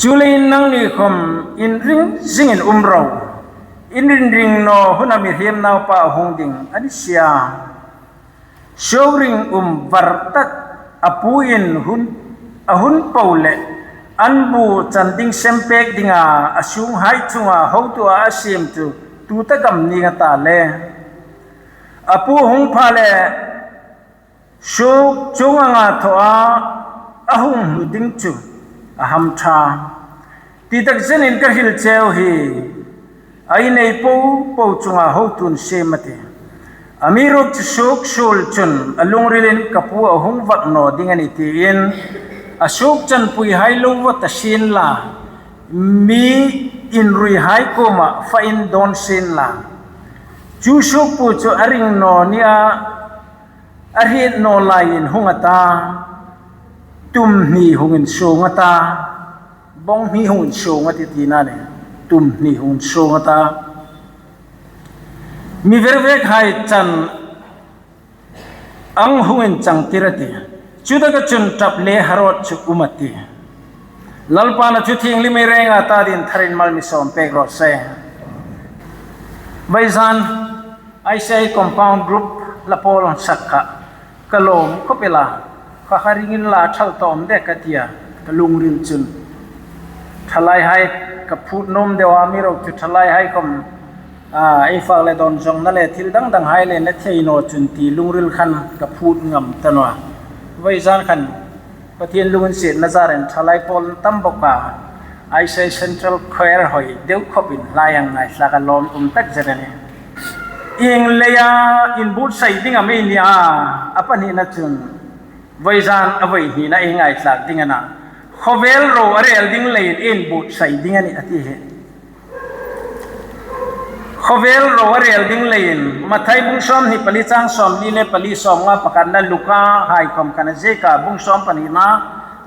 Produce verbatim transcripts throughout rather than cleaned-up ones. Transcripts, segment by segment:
Chuleiin nangni khawm inring zingin um ro. Inring ring naw huna mihriem naupa a hung ding a ni si a. Suok ring um var tak a puin hun, a hun po le an bu chan ding sem pek dinga a sunghai chunga hotu a siem chu tu ta gam ning a ta le. A pu hung pha le suok chuong anga thaw a, a hung hmu ding chu a hamṭha. Ti tak zenin ka hril cheu hi, a nei po po chunga hotun siem a tih. Amiruokchu suok suol chun a lungrilin ka pu a hung vak naw ding a nih tiin, a suok chanpuihai lo vawt ta sien la, mi inruihai kuoma fa indawn sien la. Chu suok pu chu a ring naw nia, a hriet naw laiin hung a ta, tum hni hung insuong a ta, bawng hni hung insuong a tih tina ni, tum hni hung insuong a ta. Mi vervekhai chan ang hung inchangtir a tih. Chu taka chun ṭap le harot chu um a tih. Lalpan a thu thienghlim ei renga ta dingin tharin mal mi sawm pek raw se. Vawisun I C I compound group la pawl sak kha ka lawm khawp el a, kha kha ringin la thal tawm dek ka tia, ka lungril chun. Thalaihai ka phut nuom deu a, amiruokchu thalaihai khawm, a, ei fak le dawn zawngna le thil dang danghai le ne thei naw chun ti lungril khan ka phut ngam ta naw a. Vawisun khan Pathien lunginsietna zarin thalai pawl tam bawk a, I C I Central Choir hoi deu khawpin hla hang ngaithlak a lawm um tak zet a nih. Ieng leia inbuotsai ding am ei ni a, a pahnina chun vawisun a vawi hnina ei ngaithlak ding a na. Khawvel ro a rel ding leiin inbuotsai ding a nih a ti hi. Khawvel ro a rel ding leiin, Mathai bung sawmhni pali chang sawmli le pali, sawmnga pakhatna, Luka hai khawm khan a zieka bung sawm pahnina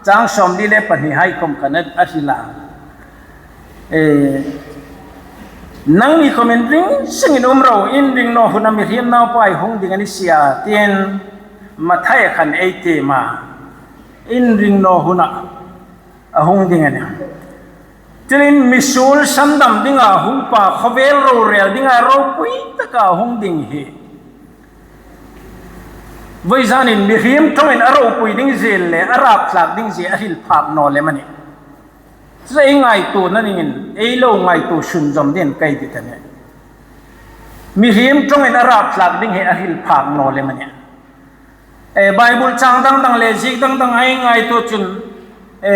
chang sawmli le pahnihai khawm khan a hril a. E, nangni khawm inring zingin um ro, inring naw huna mihriem naupa hung ding a ni si a, tiin Mathai khan ei tiem a, inring naw huna a hung ding a nih. Chuleiin misuol sandam dinga hung pa, khawvel ro rel dinga ropui taka hung ding hi, vawisun mihriem ṭawngin a ropui ding zie le a rapthlak ding zie a hril phak naw lem a nih. Chu ei ngaituona dingin ei lo ngaituo sunzawm dingin ka ti ta nih. Mihriem ṭawngin a rapthlak ding hi a hril phak naw lem a nih. E, Bible chang dang dang le ziek dang dang ei ngaituo chun, e,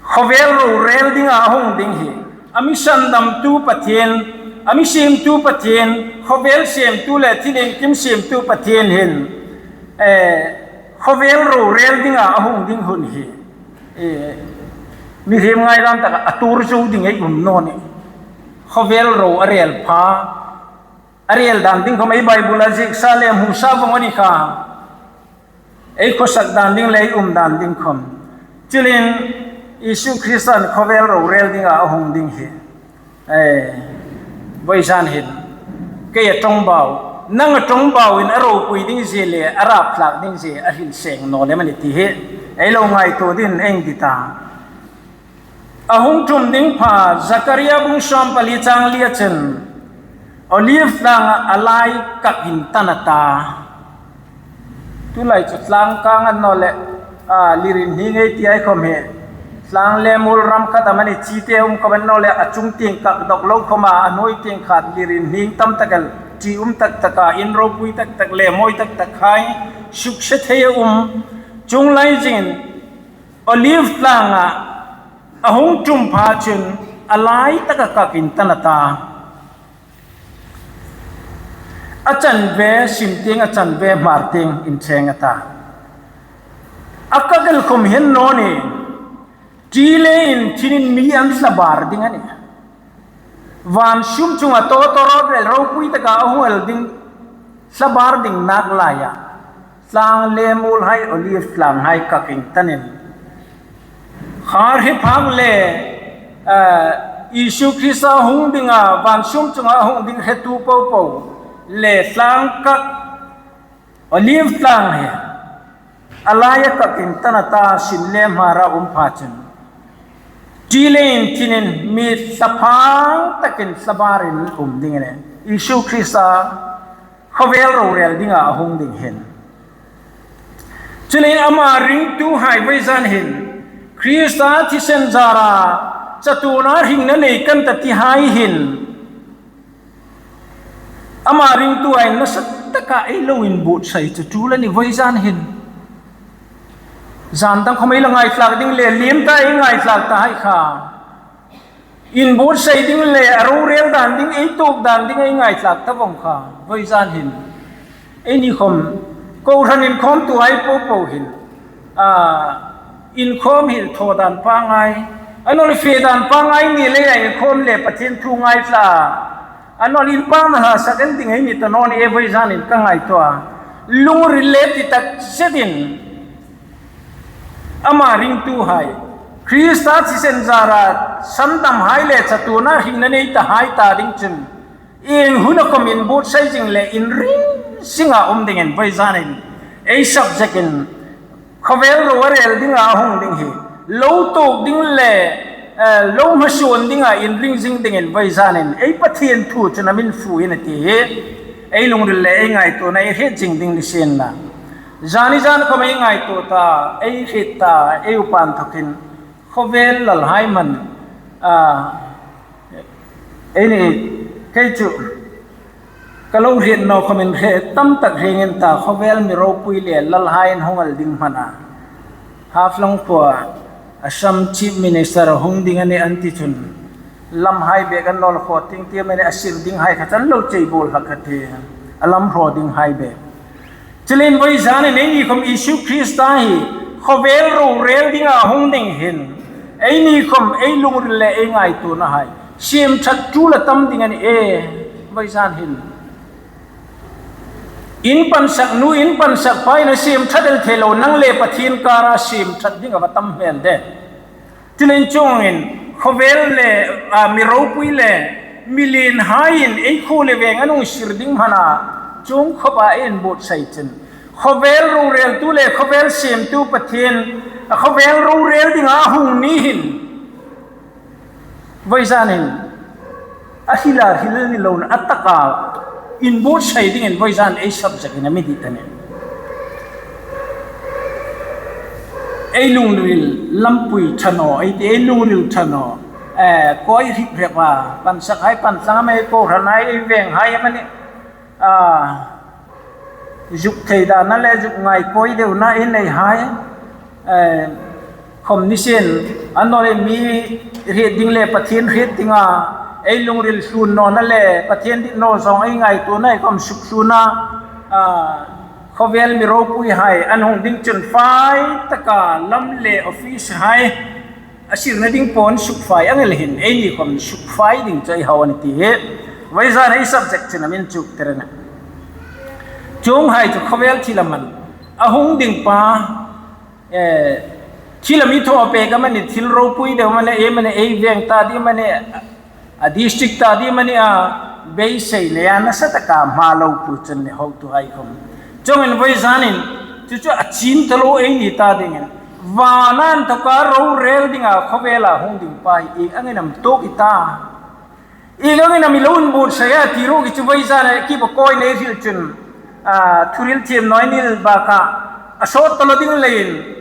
khawvel ro rel dinga a hung ding hi, a mi sandamtu Pathien, a mi siemtu Pathien, khawvel siemtu le thil iengkim siemtu Pathien hin, e, khawvel ro rel dinga a hung ding hun hi, e, mihriem ngaidan taka a tuor zo ding ei um naw nih. Khawvel ro a rel pha, a rel dan ding khawm ei Bible-a zieksa le hmusa vawng a ni kha. Ei khawsak dan ding le ei um dan ding khawm. Chuleiin Isu Kristan khawvel ro rel dinga a hung ding hi, e, vawisun hin kei a ṭawngbau, nang a ṭawngbauin a ropui ding zie le a rapthlak ding zie a hril seng naw lem a nih ti hi ei lo ngaituo dingin ei ti ta. A hung ṭum ding pha, Zakaria bung sawm pali chang lia chun, Olive tlanga a lai kak intan a ta. Tulai chu tlang kang a ni naw leh, a, lirin hni ngei ti ei khawm hi. Tlang le muol ram khat amanih chite um khawm a ni naw leh, a chung tieng kak dawk lo khawma, a hnuoi tieng khat lirin hni tam tak el, ṭi um tak taka, in ropui tak tak le mawi tak tak hai, sukse thei a um. Chuong lai zingin, Olive tlanga a hung ṭum pha chun a lai taka kak intan a ta. A chanve sim tieng, a chanve hmar tieng incheng a ta. A kak el khawm hi a ni naw nih. Ṭi le inthinin mi an thlabar ding a nih. Van sum chunga tawtawrawt le ropui taka a hung el ding, thlabar ding nak laia, tlang le muolhai, Olive tlanghai kak intanin, khar hi phak le, eh, Isu Krista hung dinga, van sum chunga hung ding hretu popo le tlang kak, Olive tlang hi a laia kak intan a ta, sim le hmara um pha chun. Ṭi le intinin mi thlaphang takin thlabarin um ding a nih. Isu Krista khawvel rorel dinga a hung ding hin. Chuleiin ama ringtuhai vawizan hin Krista thisen zara chatuona hringna nei kan ta ti hai hin. Ama ringtuhai nasa taka ei lo inbuotsai chu chu la ni vawizan hin. Zan dang khawm ei la ngaithlak ding le liem ta ei ngaithlak ta hai kha. Inbuotsai ding le a rorel dan ding, ei tuok dan ding ei ngaithlak ta vawng kha. Vawizan hin. Eini khawm, kohran inkhawmtuhai popo hin. A, inkhawm hin thaw dan pangngai. A nawleh fe dan pangngai ni leiin inkhawm le Pathien thu ngaithla. A nawleh inpakna hla sak en ding ei ni ta naw ni e vawizan hin ka ngaituo a. Lungril le ti tak zetin. Ama ringtuhai. Krista thisen zara sandamhai le chatuona hringna nei ta hai ta ding chun. Ieng huna khawm inbuotsai zing le inring zinga um dingin vawizan hin. Ei subject in khawvel rorel dinga a hung ding hi. Lo tuok ding le, eh, lo hmasuon dinga inring zing dingin vawizan hin. Ei Pathien thu chun a min fuin a ti hi. Ei lungril le ei ngaituona ei hriet zing ding ni sien la. Zani zan khawm ei ngaituo ta, ei hriet ta, ei upa inthokin. Khawvel lalhai man, a, eini, kei chu, ka lo hriet naw khawmin hre, tam tak hre ngei ta, khawvel mi ropui le lalhai an hung al ding hmana. Haflong pua, Assam Chief Minister hung ding a nih an ti chun. Lamhai bek an nawl khaw ting ti mani a sir dinghai kha chan lo chei bul hlak kha ti. A lam hraw dinghai bek. Chuleiin vawizan hin eini khawm Isu Krista hi khawvel rorel dinga hung ding hin. Eini khawm ei lungril le ei ngaituonahai. Siem that tu la tam ding a ni e vawizan hin. Inpansak nu, inpansak pa in a siem that el thei lo nang le Pathien kara siem that ding a va tam hmel de. Chuleiin chuongin, khawvel le, a, mi ropui le, mi lienhaiin ei khuo le veng an hung sir ding hmana, chuong khawpa ei inbuotsai chun. Khawvel roreltu le, khawvel siemtu Pathien, a khawvel rorel dinga a hung ni hin. Vawizan hin. A hila hil ni lo a taka inbuotsai dingin vawizan ei subject in a mi dit a nih. Ei lungril lampui ṭha naw, ei ti ei lungril ṭha naw. Eh, kawi hrip hrep a, pansakhai pansa mei kohranhai ei venghai a mani. A, zuk thei dana le zuk ngai kawi deuna ei nei hai. Eh, khawm ni sien, a nawleh mi hriet ding le Pathien hriet dinga, ei lungril hlun nawna le Pathien dit naw zawng ei ngaituona ei khawm suk hluna, a, khawvel mi ropuihai an hung ding chun fai taka lam le office hai. A sirna ding pawn sukfai ang el hin, eini khawm sukfai ding chu ei hau a ni ti hi. Vawizan ei subject chun a min chuk tir a nih. Chuonghai chu khawvel thil a man. A hung ding pa, eh, thil a mi thaw pek a mani, thil ropui deu mani, ei mani, ei veng ta ding mani, a district ta ding mani a, beisei le a nasa taka hma lo pu chun ni hotuhai khawm. Chuongin vawizanin, chu chu a chin ta lo ei ni ta dingin. Vana inthoka rorel dinga khawvela hung ding pa hi ieng angin am tuok i ta. Ieng angin am i lo inbuotsai a ti ruok i chu vawizana ki ba kawi nei hril chun, a, thuhril thiem naw ni el bakah, a sawt ta lo ding leiin.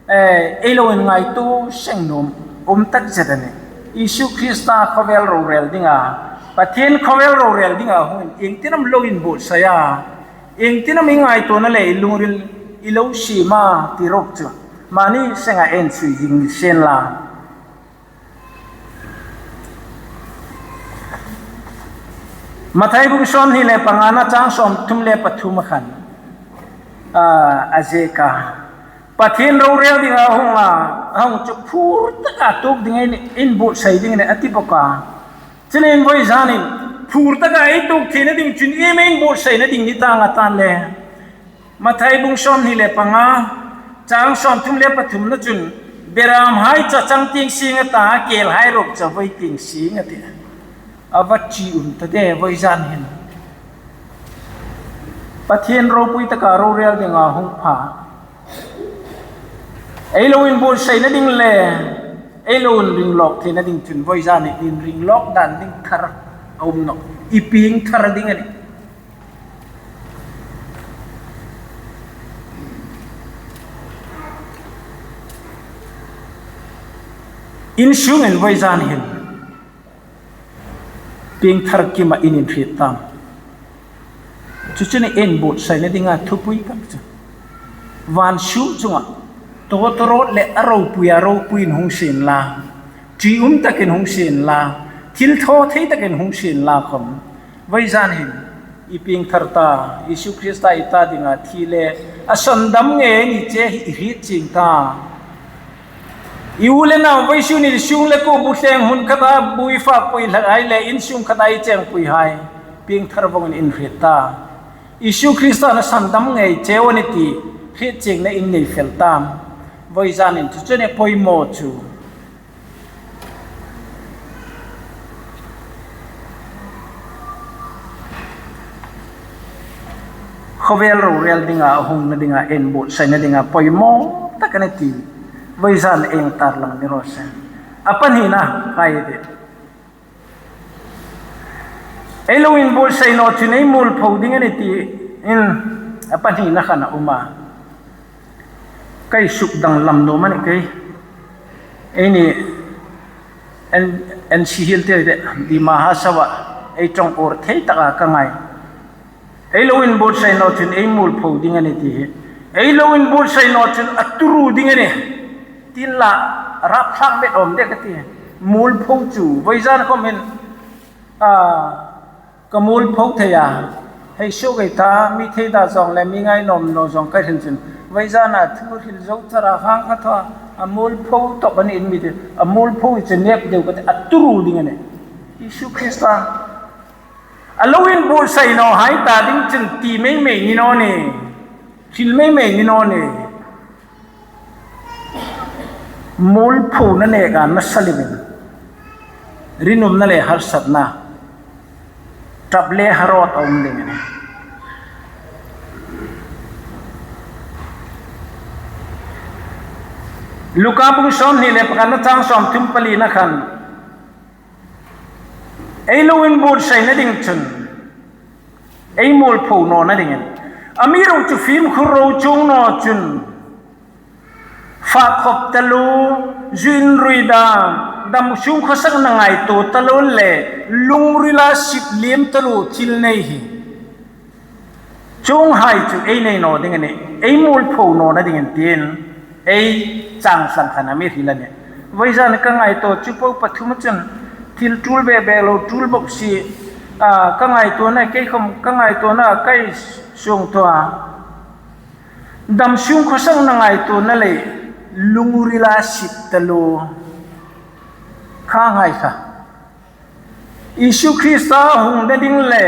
Eh, ei lo inngaitu seng nuom, um tak zet a nih. Isu Krista khawvel rorel dinga, Pathien khawvel rorel dinga hung ieng tin am lo inbuotsai a, ieng tin am i ngaituona le i lungril i lo siem a ti ruok chu. Mani senga en sui ding sien la. Mathai bung sawmhni le pangana chang sawmthum le pathum a khan. A, a ziek a. Pathien rorel dinga hung a, hung chu phur taka tuok ding ei ni, inbuotsai ding ni a ti bawk a. Chuleiin vawizanin phur taka ei tuok theina ding chun iem ei inbuotsaina ding ni ta nga tan le. Mathai bung sawmhni le panga, chang sawmthum le pathumna chun, beramhai cha chang tieng sing a ta, kelhai ruok cha voi tieng sing a ti. A va chi um ta de, vawizan hin. Pathien ropui taka rorel dinga hung pha. Ei lo inbuotsaina ding le, Ei lo inring lawk theina ding chun vawizan hin inring lawk dan ding thar a um nawh. I pieng thar ding a nih. Insungin vawizan hin pieng thar kima in inhriet tam. Chu chu a nih ei buotsaina dinga thupui tak chu. Van sum chunga tawtawrawt le a ropui a ropuiin hung sien la, ṭium takin hung sien la, thil thaw thei takin hung sien la khom, vawizan hin i pieng thar ta, Isu Krista i ta dinga thi le a sandam ngei a ni che hi i hriet chieng ta. I u le nau vawisun insung le kuo bu thleng hmun khata bu i fakpui hlak hai le insung khata i chengpui hai pieng thar vawngin inhriet ta. Isu Krista a sandam ngei cheu a nih ti hriet chiengna in nei fel ta. Vawizan hin chu chu a nih poimaw chu. Khawvel rorel dinga, a hungna dinga, ei buotsaina dinga poimaw tak a nih ti vawizan ei tarlang ni raw se. A pahnina, kai de. Ei lo inbuotsai naw chun ei muolpho ding a nih tiin a pahnina khan a um a. Kai suk danglam nuom a nih kei. Eini en, en si hil te de, Dima Hasao-a ei ṭawng ur thei taka ka ngai. Ei lo inbuotsai naw chun ei muolpho ding a nih ti hi. Ei lo inbuotsai naw chun a turu ding a nih. Tin la, rap thlak met awm de ka ti. Muolpho chu, vawizan khom hin, a, ka muolpho thei a. Hei suk ei ta, mi thei da zawng le mi ngai nuom naw zawng ka hril chun. Vawizana thu hril zo chara hang ka thaw a, a muolpho tawp a nih in mi ti. A muolpho chu nep deu ka ti, a turu ding a nih. Isu Krista. A lo inbuotsai naw hai ta ding chun ti mei mei ni naw ni. Hril mei mei ni naw ni. Muolphona neka nasa lem in rinumna le harsatna, ṭap le harot a um ding a nih. Luka bung sawmhni le pakhatna chang sawmthum palina khan ei lo inbuotsaina ding chun ei muolpho nawna dingin, amiruokchu fimkhur ro chuong naw chun, fak khop taluo, zu inrui dam, dam sung khawsakna ngaituo taluo le, lungrila sip liem taluo thil nei hi. Chuonghai chu ei nei naw ding a nih, ei muolpho nawna dingin tiin ei chang sang khan a mi hril a nih. Vawizan ka ngaituo chu po pathum chun thil tul be be lo tul bawk si, a, ka ngaituona kei khom ka ngaituona kai sung tua. Dam sung khawsakna ngaituona le lungrila sip taluo. Kha ngai kha. Isu Krista hungna ding le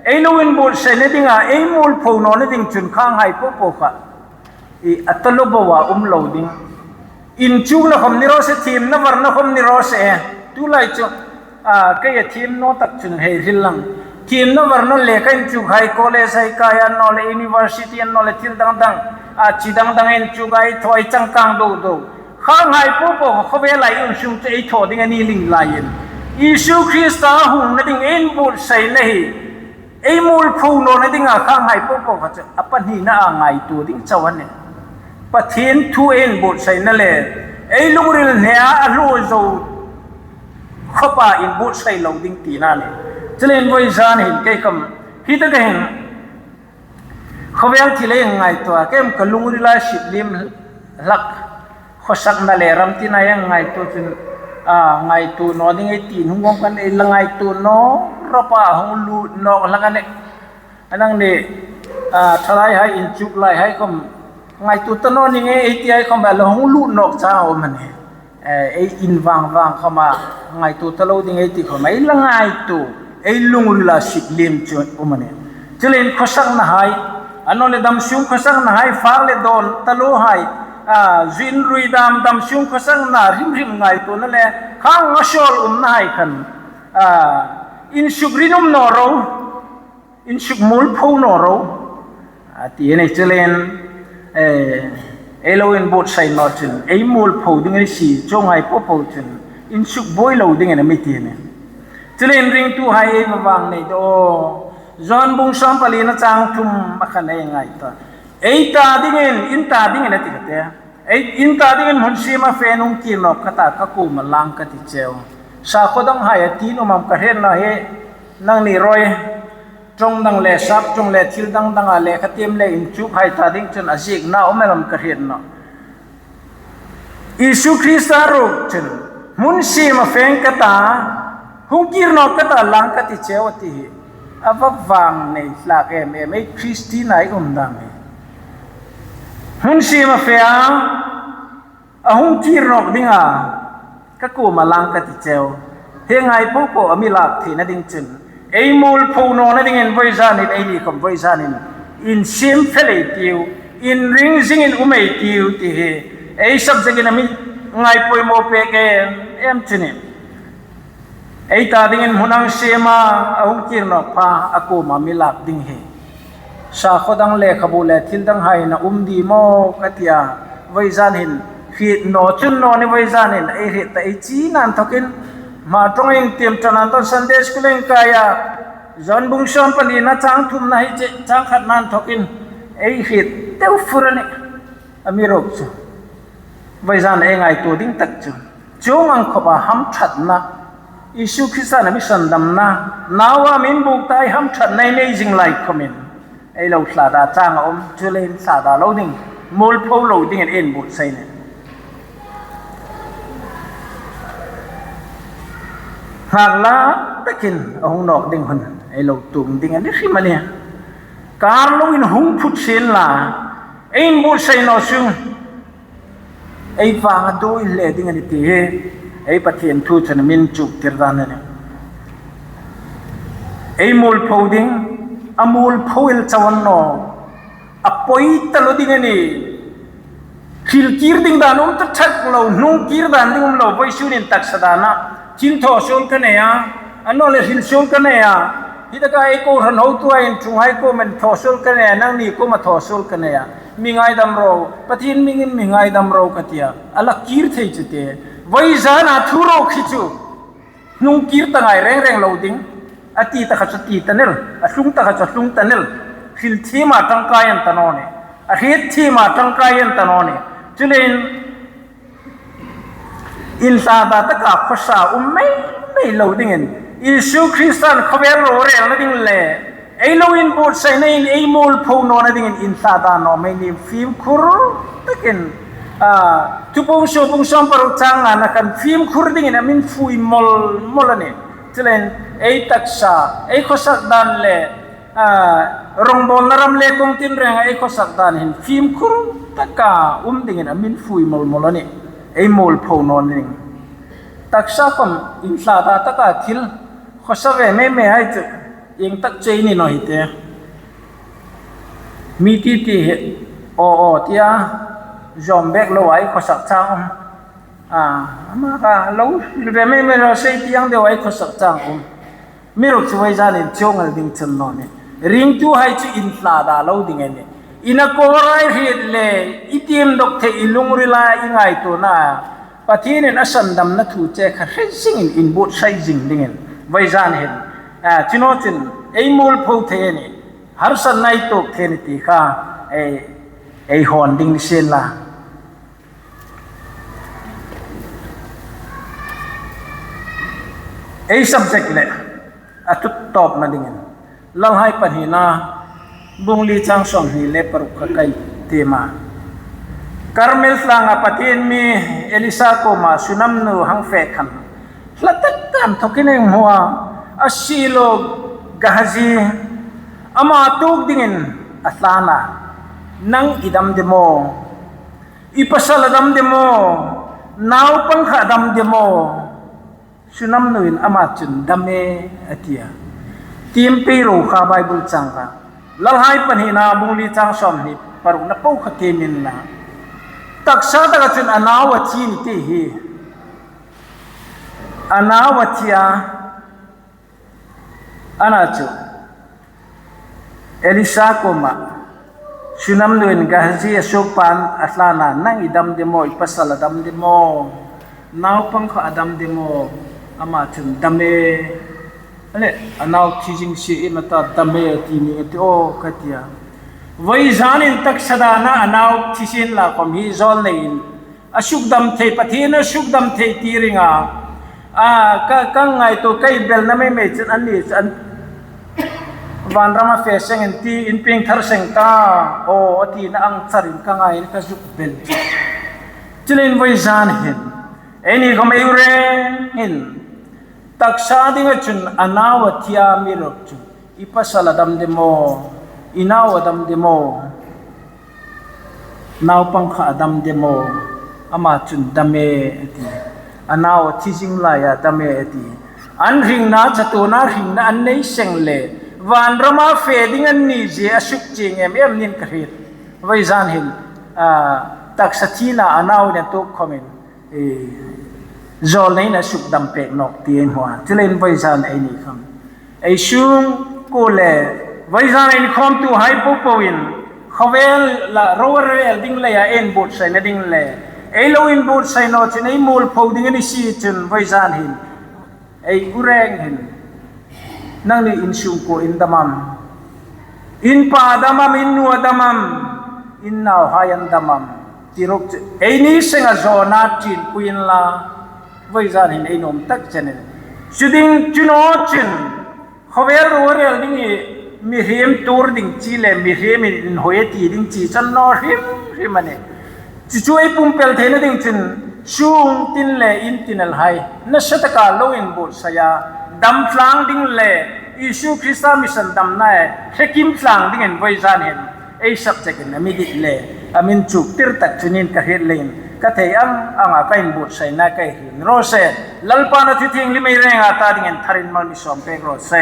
ei lo inbuotsaina dinga ei muolpho nawna ding chun kha ngai po po kha. I a taluo boa um lo ding. Inchukna khom ni raw se, thiemna varna khom ni raw se. Tulai chu, a, kei a thiem naw tak chun hei hril lang. Thiemna varna le ka inchuk hai college hai kai an naw le university an naw le thil dang dang, a, chi dang dang inchuk ai thaw ai changkang do do. Kha ngai po po khawvela ei um sung chu ei thaw ding a ni ling laiin. Isu Krista hungna ding ei inbuotsaina hi ei muolpho nawna dinga kha ngai po po kha chu a pahnina a ngaituo ding chau a nih. Pathien thu ei inbuotsaina le ei lungril hnea a hluo zo khawpa inbuotsai lo ding tina a nih. Chuleiin vawizan hin kei khom hi taka hin khawvel thil ei ngaituo, kei khom ka lungrila sip liem hlak khawsakna le ram tina ei ngaituo chun, a, ngaituo naw ding ei ti hung awm khan ei la ngaituo naw rawpa hung lut nawk hlak a nih. A nang ni, a, thalai hai inchuk lai hai khom ngaituo ta naw ning ei ti hai khom a la hung lut nawk chang a um a nih. Eh, ei invang vang khoma ngaituo ta lo ding ei ti khoma ei la ngaituo, ei lungrila sip liem chu um a nih. Chuleiin khawsakna hai, a naw le dam sung khawsakna hai, fak le dawn taluo hai, a, zu inrui dam, dam sung khawsakna hrim hrim ngaituona le khang a sawl umna hai khan, a, insuk rinum naw ro. Insuk muolpho naw ro. A ti a nih. Chuleiin, eh, Ei lo inbuotsai naw chun, ei mualpho ding a ni si, chuonghai popo chun, insukbuoi lo ding a ni a mi ti a nih. Chuleiin ringtuhai ei va vang nei ta u. Johan bung sawmpalina chang thum a khan ei ngai ta. Ei ta dingin, in ta dingin a ti ka ti a. Ei, in ta dingin hmun siema fe, hung kir nawk ka ta, ka kuoma lang ka ti cheu. Sakhuo danghai a ti nuom am ka hriet naw hi, nangni ruoi. Ṭawng dang le sap ṭawng le thil dang danga lekha tiem le inchukhai ta ding chun a ziekna um el am ka hriet naw. Isu Krista ruok chun, hmun siema fe ka ta, hung kir nawk ka ta, lang ka ti cheu a ti hi. A va vang nei hlak em em ei Kristien ei um dam hi. Hmun siema fe a, a hung kir nawk dinga, ka kuoma lang ka ti cheu. Hieng hai popo a mi lak theina ding chun, ei mualpho nawna dingin voizanin, eini khom voizanin, insiem fel ei tiu, inring zingin um ei tiu ti hi, ei subject-in a mi ngai poimaw pek em em chu a nih. Ei ta dingin hmun hang siem a, a hung kir nawk pha, a kuoma mi lak ding hi. Sakhuo dang lekhabu le thil danghai a um ding maw ka ti a, voizan hin hriet naw chun naw ni, voizanin ei hriet ta ei chie nan thokin, hma ṭawng intiem ṭan nan thawk Sunday School inkai a, Johan bung sawmpalina chang thumna hi che, chang khatna nan thokin, ei hriet deu fur a nih. Amiruokchu, voizan ei ngaituo ding tak chu, chuong ang khopa hamṭhatna, Isu Kristan a mi sandamna, naua a mi inbuk ta ei hamṭhatna ei nei zing lai khomin, ei lo thlada chang a um, chuleiin thlada lo ding, mualpho lo dingin ei inbuotsai a nih. Ngaklar takin a hung nawk ding hun ei lo tuong ding a ni hrim a nih. Kar loin hung phut sien la, ei inbuotsai naw chu, ei vang a dawi hle ding a nih ti hi, ei Pathien thu chun a mi inchuktir dan a nih. Ei mualpho ding, a mualpho el chau a ni naw, a poi taluo ding a nih. Hril kir ding dan um ta ṭhak lo, hnung kir dan ding um lo, voisunin taksa dana thil thaw suol ka nei a, annawleh hril suol ka nei a, hi taka ei kohran hotuhai in ṭhunghai kuomin thaw suol ka nei a, nangni kuoma thaw suol ka nei a, mi ngaidam ro, Pathien hmingin mi ngaidam ro ka ti a, a la kir thei chu a tih. Voizana thu ruok hi chu, hnung kir ta ngai reng reng lo ding. A ti ta kha chu ti ta nawh, a tlung ta kha chu tlung ta nawh. Hril thiema ṭangkai a ni ta naw nih. A hriet thiema ṭangkai a ni ta naw nih. Chuleiin, inthlada taka khawsa um mei mei lo dingin, Isu Kristan khawvel rorelna ding le ei lo inbuotsainain ei mualpho nawna dingin inthlada naw mei ni, fimkhur takin, a, Thupuong sawm, bung sawm paruk chang ngana khan fimkhur dingin a mi fui mawl mawl a nih. Chuleiin ei taksa, ei khawsak dan le, a, rongbawlna ram le kawng tinrenga ei khawsak dan hin fimkhur taka um dingin a mi fui mawl mawl a nih. Ei mualpho nawna ding. Taksa khom inthlada taka thil khawsa ve mei mei hai chu, ieng tak chu ei ni naw hi a tih. Mi ti ti hi, aw aw tia, zawm bek loa ei khawsak chang um. A, ama kha lo ve mei mei lo, sei ti ang deua ei khawsak chang um. Amiruokchu voizanin chuong el ding chu a ni naw nih. Ringtuhai chu inthlada lo ding a nih. I nakorai hriet le, i tiem dawk thei, i lungrila, i ngaituona, Pathienin a sandamna thu che kha hre zingin inbuotsai zing dingin voizan hin, a, chu naw chun ei mualpho thei a nih, harsatna ei tuok thei a nih ti kha ei, ei hawn ding ni sien la. Ei subject le a tut tawpna dingin, Lalhai Pahnina, bung li chang sawmhni le paruk kha ka tiem a. Karmel tlanga Pathien mi Elisa kuoma Sunam nu hang fe khan, hla tak tak a inthawkin ei hmu a, a silo Gehazi, ama tuok dingin a tlan a, nang i dam de maw? I pasal a dam de maw? Naupang kha a dam de maw? Sunam nuin ama chun dam e a ti a. Tiem pei ro kha Bible chang kha. Lalhai Pahnina bung li chang sawmhni parukna po kha tiem inla. Taksa taka chun a nau a thi a nih ti hi. A nau a thi a. Ana chu Elisa kuoma Sunam nuin Gehazi a suokpa'n a hlân a, "Nang i dam de maw, i pasal a dam de maw? Naupang kha a dam de maw?" Ama chun, "Dam e." A le, "A nau thi zing si, i ma ta dam e," a ti ni a ti, "Aw," ka ti a. Vawizan hin taksa dana a nau thi sin la khom hi zawlneiin a sukdam thei, Pathien a sukdam thei ti ring a. A, ka, ka ngaituo, ka inbelna mei mei chun an ni chu an vanrama fe seng in ti, in pieng thar seng ta, aw, a tina ang charin ka ngai in ka zuk bel. Chuleiin vawizan hin, eini khom ei u reng hin, taksa dinga chun a nau a thi a mi ruok chu, "I pasal a dam de maw? I nau a dam de maw? Naupang kha a dam de maw?" Ama chun, "Dam e," a ti. A nau a thi zing laia, "Dam e," a ti. An hringna, chatuona hringna an nei seng le, vanrama fe ding an ni zie a suk chieng em em niin ka hriet. Vawizan hin, a, taksa thina a nau nei tuok khomin, e, zawlneiin a sukdam pek nawk ti ei hmu a. Chuleiin vawizan eini khom, ei sung kuo le, vawizan inkhawmtuhai popoin, khawvel la, ro rel ding leia inbuotsaina ding le, ei lo inbuotsai naw chun ei mualpho ding a ni si chun vawizan hin, ei u reng hin, "Nangni in sung kuo in dam am? In pa dam am, in nu a dam am, in nauhai an dam am?" ti ruok chu, eini senga zawna chin kuo inla, vawizan hin ei nuom tak chen in. Chu ding chu naw chun, khawvel ro rel ding hi mihriem tuor ding chi le mihriem inhawi ti ding chi chan naw hrim hrim a nih. Chu chu ei pumpel theina ding chun, sung tin le in tin el hai nasa taka lo inbuotsai a, dam tlang ding le Isu Krista mi san damna e, hrekim tlang dingin vawizan hin ei subject in a mi dit le a min chuk tir tak chu niin ka hriet leiin, ka thei ang anga ka inbuotsaina ka hriet raw se. Lalpan a thu thienghlim ei renga ta dingin tharin mal mi sawm pek raw se.